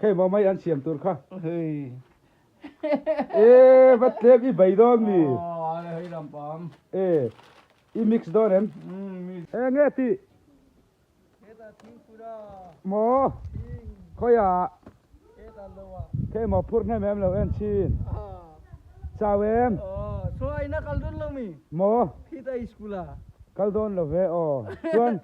Khei maw mai an siam tur kha. Hei. E va tlem i bei dawn mi. Aw hei lampang. E i mix dawn em? Mix. E nge tih? Hetah thingpui a. Maw? Thing. Khawiah? Hetah lo ah. Khei maw phur hnem em lo en chin. Chau em? Aw, saw ina kal dawn lo mi? Maw? Khita school ah. Kal dawn lo ve aw. Chuan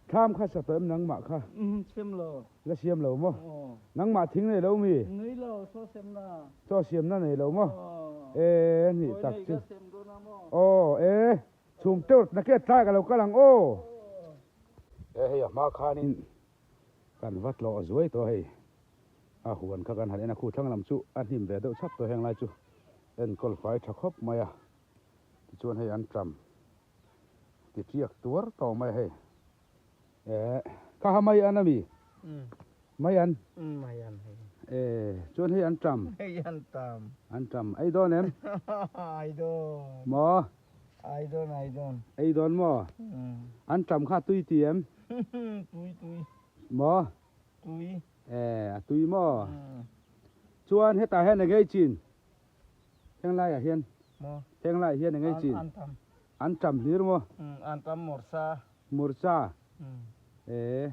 thlam kha sa tawh em nangmah kha? Umm siam lo. La siam lo maw? Aw. Nangmah thing nei lo mi? Nei lo, chaw siam na. Chaw siam na nei lo maw? Aw. E nih tak chu. Kawi nei ka siam dawn a maw? Aw e. Chhung teuh na ke tlai ka lo kal ang aw. E hei a hma khanin kan va tlawh zuai tawh hei. A huan kha kan han en a, khu thlang lam chu a hnim ve deuh chhap tawh heng lai chu enkawl fai tha khawp mai a. Tichuan hei an ṭam ti ṭiak tuar tawh mai a hei. E kha ha mai an ami? Mai an? Mai an hei. E chuan hei an ṭam. Hei an ṭam. An ṭam. Ei dawn em? Ei dawn. Maw? Ei dawn, ei dawn. Ei dawn maw? An ṭam kha tui ti em? Tui, tui. Maw? Tui. E a tui maw? Chuan hetah hian eng ei chin? Heng laiah hian? Maw? Heng laiah hian eng ei chin? An ṭam. An ṭam hlir maw? An ṭam mawrsa. Hmarcha e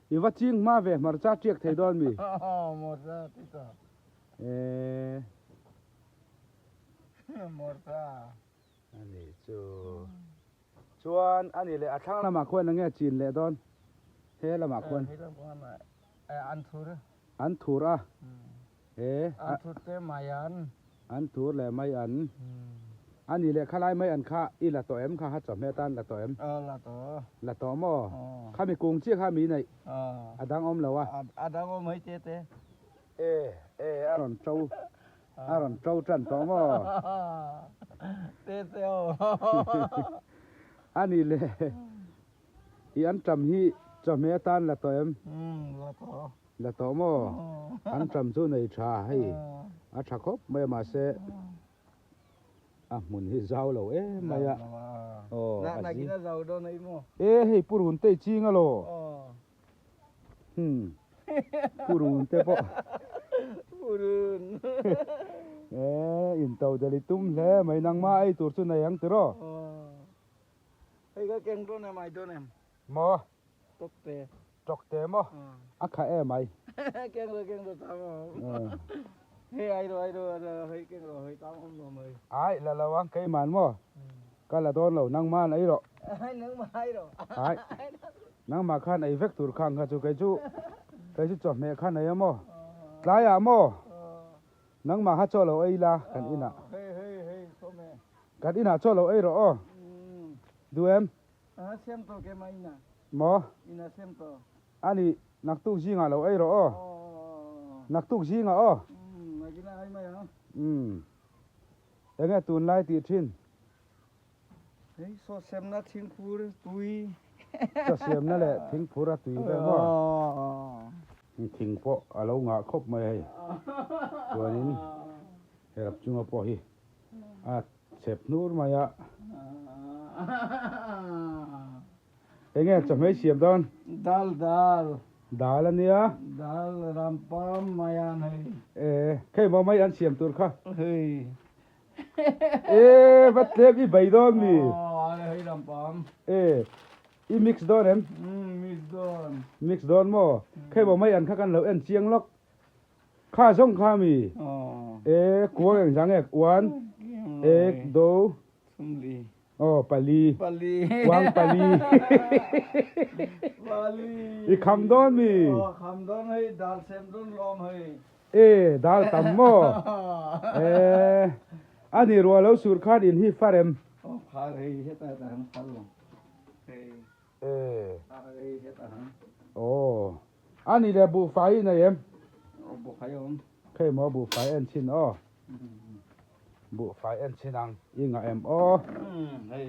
i va ching hma ve hmarcha tiak thei dawn mi? Hmarcha ti ta. E. Hmarcha. Ani chu. Chuan ani leh a thlang lamah khuan enge chin leh dawn? He lamah khuan. He lam khuan an thur. An thur a. E. An thur te mai an. An thur leh mai an. A ni leh khalai mai an kha i la tawh em kha ha chawhmeh atan la tawh em? Aw la tawh. La tawh maw? Aw. Khami kung chiah kha mi neih? Aw. A dang awm lo a? A dang awm hei te te. E e a rawn to a rawn to tan tawh maw? Te te aw. A ni leh i an tam hi chawhmeh atan la tawh em? Umm la tawh. La tawh maw? An ṭam chu nei ṭha hei a ṭha khawp mai a mahse a hmun hi zau lo em mai a. Aw a zi. E hei purun te i ching alaw? Hmm purun te pawh. Purun. E in to del i tum hle mai nangmah ei tur chu nei ang tiraw? Hei ka keng dawn em ai dawn em? Maw? Tawkte. Tawkte maw? A kha em ai. Keng ro keng ro tam awm. Hei ai ro ai ro hei keng ro hei tam awm lo mai. Ai la lo ang keiman maw? Ka la dawn lo nangman ei rawh. Ai nangmah ai rawh. Ai nangmah khan ei vek tur khang kha chu kei chu kei chu chawhmeh khan ei a maw? Tlaiah maw? Nangmah kha chaw lo ei la kan inah. Hei hei hei chawhmeh. Kan inah chaw lo ei rawh aw. Duh em? A siam tawh ke mah ina. Maw? Ina siam tawh. A nih, naktuk zingah lo ei rawh aw. Naktuk zingah aw. Umm, nakina ai mai ang. Umm. Enge tunlai tih thin? Hei, chaw siamna thingphur tui. Chaw siamna leh thingphur a tui vel maw? Thing pawh a lo ngah khawp mai hei. Chuanin herap chunga pawh hi a Chep hnur mai a. Enge chawhmei siam dawn? Dal dal. Dal a nia. Dal rampam mai an hei. E, khei maw mai an siam tur kha. Hei. E, va tlem i bei dawn mi? Aw, hei rampam. E, i mix dawn em? Umm, mix dawn. Mix dawn maw? Khei maw mai an kha kan lo en chiang lawk. Kha zawng kha mi? E kuang eng zang ek uan ek do aw pali kuang pali i kham dawn mi? E dal tam maw? E a ni ruah lo sur khan in hi far em? E aw A ni le buhfai i nei em? Aw buhfai a awm. Khei maw buhfai en chhin aw. Buhfai en chhin ang i ngah em aw. Hei.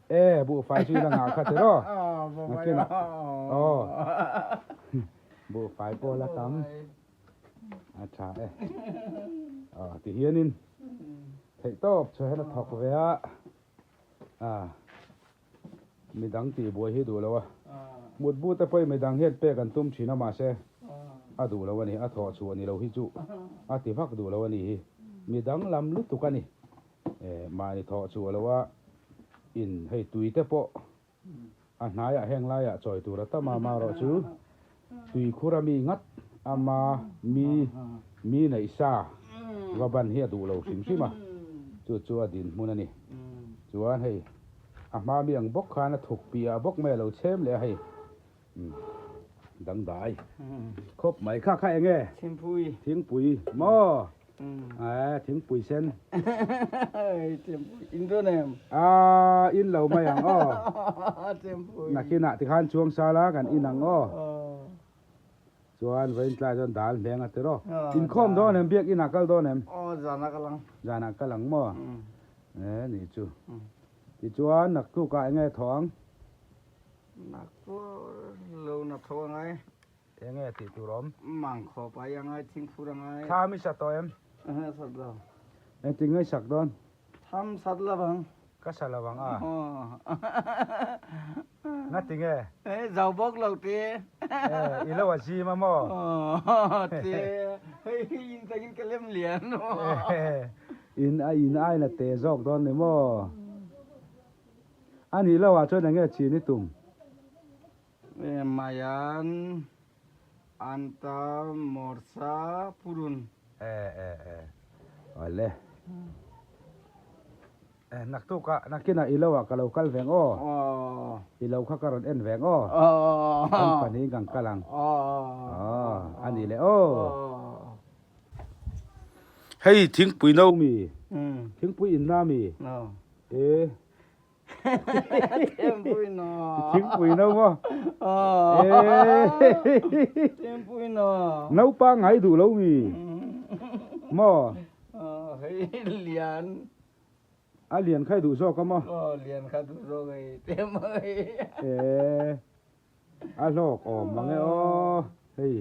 E buhfai chu i la ngah kha tiraw? Aw buhfai aw. Buhfai pawh la tam. A tha e. Aw ti hianin theihtawp chhuah hian a thawk ve a. A. Midang tih buai hi duh lo a, mutbu te pawhin midang hian pek an tum thin a mahse A duh lo a ni, a thawh chhuah ni lo hi chu a ti vak duh lo a ni hi. Mi danglam lutuk a ni. Mahni thawh chhuah lo a in hei tui te pawh a hnaiah heng laiah chawi tur a tam a, amaherawh chu tuikhur a mi ngat ama mi mi neih sa va ban hi a duh lo hrim hrim a, chu chu a dinhmun a ni. Chuan hei a hma mi ang bawk khan a thuk piah bawk mai a lo chhem leh a hei. Dangdai khawp mai kha kha enge thingpui thingpui maw eh thingpui sen thingpui in dawn em a in lo mai ang aw thingpui nakinah tikhan chuang sala kan in ang aw chuan vawiin tlai chuan dal hmeng a tiraw inkhawm dawn em biak inah kal dawn em aw zanah kal ang zanah kal ang maw eh nih chu tichuan naktukah enge thawh ang Nak pawh lo na tho a ngai. Enge tih tur awm? Mang khawp ai a ngai, thingphur a ngai. Thlam i sa tawh em? Ehe sat lo. Engtin nge i sak dawn? Tham sat lo vang. Ka sa lo vang a. Ngati nge? E zau bawk lo te. E i lo a zim a maw? Te hei in tangin ka lem lian. In a in aina te zawk dawn ni maw? A nih loh ah chuan enge chin i tum? Mayan Anta Morsa Purun. E e e awle. E naktuk ah nakin ah i lo ah ka lo kal veng aw. I lo kha ka rawn en veng aw. Kan pahnih kan kal ang. Aw a nih leh aw. Hei thingpui no mi? Thingpui inna mi? E. Thingpui no. Thingpui no maw? E. Thingpui no. Naupang ngai duh lo mi? Maw? Hei lian. A lian kha i duh zawk a maw? Aw lian kha duh zawk ei te mai. E. A hlawk awm mang e aw. Hei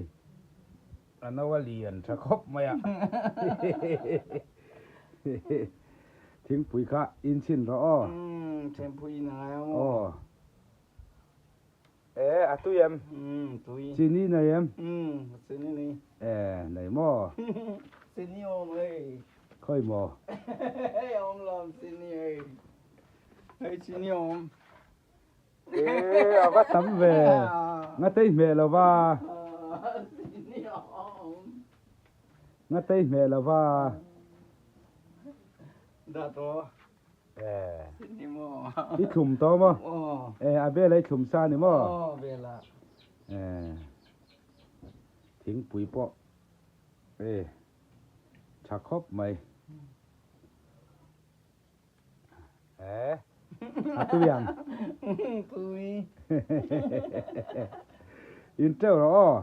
a no a lian tha khawp mai a. Thingpui kha in chhin rawh aw. Umm thingpui in a ngai ang aw. Aw. E a tui em? Umm tui. Chini nei em? Umm chini nei. E nei maw? Chini awm hei. Khawi maw? Hei awm lawm chini hei. Hei chini awm. E a va tam ve ngatei hmeh lo va ngatei hmeh lo va i thlum tawh maw e a bela i thlum sa ni maw e thingpui pawh e tha khawp mai. Eh, a tui ang. Tui. In teuh rawh aw.